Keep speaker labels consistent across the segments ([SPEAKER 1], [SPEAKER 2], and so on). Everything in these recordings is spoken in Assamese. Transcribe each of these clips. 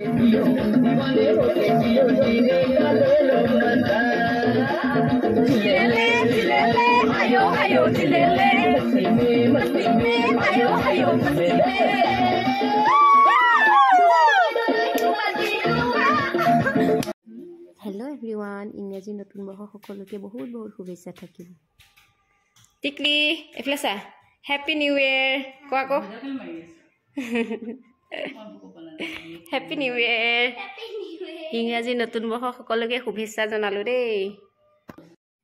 [SPEAKER 1] হেল্ল' এভৰিৱান, ইংৰাজী নতুন বৰ্ষ সকলোকে বহুত বহুত শুভেচ্ছা থাকিল। টিকলি এইফালে চা, হেপী নিউ ইয়েৰ কোৱা আকৌ। হেপী নিউ ইয়েৰ, ইংৰাজী নতুন বৰ্ষ সকলোকে শুভেচ্ছা জনালোঁ দেই।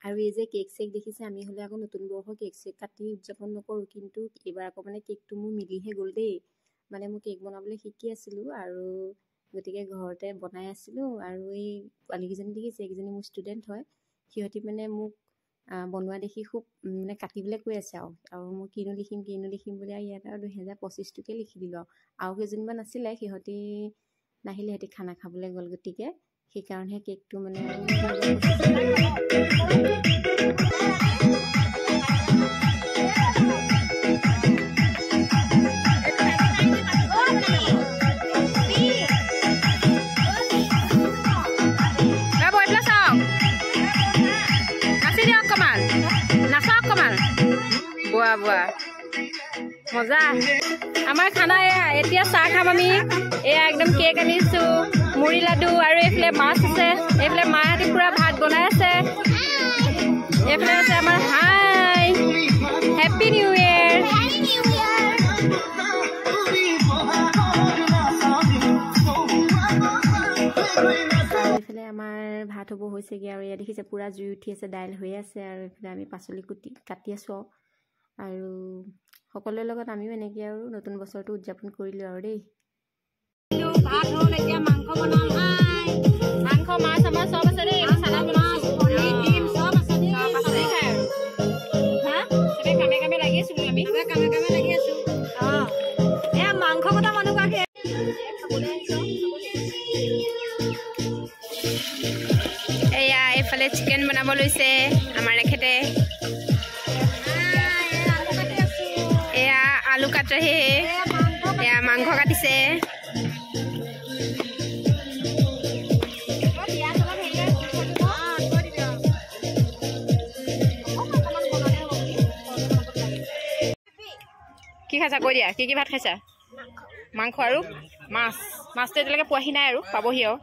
[SPEAKER 1] আৰু এই যে কেক চেক দেখিছে, আমি হ'লে আকৌ নতুন বৰ্ষ কেক চেক কাটি উদযাপন নকৰোঁ, কিন্তু এইবাৰ আকৌ মানে কেকটো মোৰ মিলিহে গ'ল দেই। মানে মই কেক বনাবলৈ শিকি আছিলোঁ আৰু গতিকে ঘৰতে বনাই আছিলোঁ। আৰু এই পোৱালীকেইজনী দেখিছে, এইকেইজনী মোৰ ষ্টুডেণ্ট হয়। সিহঁতি মানে মোক বনোৱা দেখি খুব মানে কাটিবলৈ কৈ আছে আৰু আৰু মই কিনো লিখিম কিনো লিখিম বুলি, আৰু ইয়াত আৰু 2025টোকে লিখি দিলোঁ। আৰু কেইজনীমান আছিলে, সিহঁতি নাহিলে, সিহঁতি খানা খাবলৈ গ'ল, গতিকে সেইকাৰণেহে কেকটো মানে। বোৱা বোৱা মজা। আমাৰ খানা এয়া, এতিয়া চাহ খাম আমি। এয়া একদম কেক আনিছোঁ, মুড়ি লাডু, আৰু এইফালে মাছ আছে। এইফালে মাহঁতি পুৰা ভাত বনাই আছে। এইফালে আছে আমাৰ হাই, হেপী নিউ ইয়েৰ। এইফালে আমাৰ ভাত হ'ব হৈছেগৈ আৰু এয়া দেখিছে পুৰা জুই উঠি আছে, দাইল হৈ আছে, আৰু এইফালে আমি পাচলি কুটি কাটি আছোঁ। আৰু সকলোৰে লগত আমিও এনেকৈ আৰু নতুন বছৰটো উদযাপন কৰিলোঁ আৰু দেই। ভাত হ'ল, এতিয়া মাংস বনাম। মাংস মাছ আমাৰ চব আছে দেই, চালাড বনাইছোঁ, চব আছে দেই, চবেই খায় আৰু। হা, চবে কামে কামে লাগি আছোঁ, আমি কামে কামে লাগি আছোঁ। অঁ, এয়া মাংস কটা মানুহ। এয়া এইফালে চিকেন বনাব লৈছে আমাৰ এখেতে। এয়া আলু কাটহে, এয়া মাংস কাটিছে। কি খাইছা কৈ দিয়া, কি কি ভাত খাইছা? মাংস আৰু মাছ। মাছটো এতিয়ালৈকে পোৱাহি নাই আৰু পাবহি আৰু।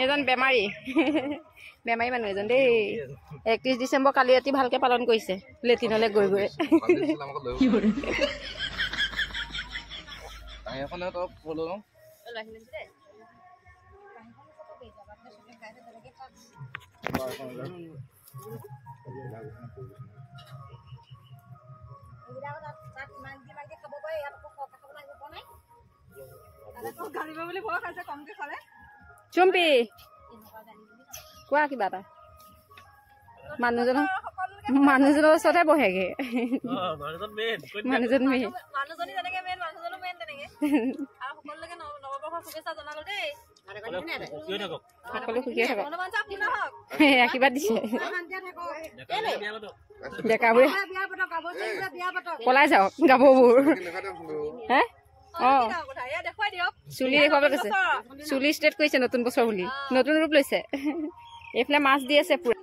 [SPEAKER 1] এজন বেমাৰী বেমাৰী মানুহ এজন দেই। 31 ডিচেম্বৰ কালি ৰাতি ভালকে পালন কৰিছে লেট্ৰিনলৈ গৈ গৈ। চুম্পি কোৱা কিবা এটা। মানুহজনৰ ওচৰতে বহেগে। মানুহজন মেইন, সকলো সুখীয়ে থাকক, আশীৰ্বাদ দিছে। ডেকাবোৰে পলাই যাওক গাভৰুবোৰ। হে অঁ, চুলি দেখুৱাবলৈ কৈছে, চুলি ষ্ট্ৰেট কৰিছে নতুন বছৰ বুলি, নতুন ৰূপ লৈছে। এইফালে মাছ দি আছে পুৰা।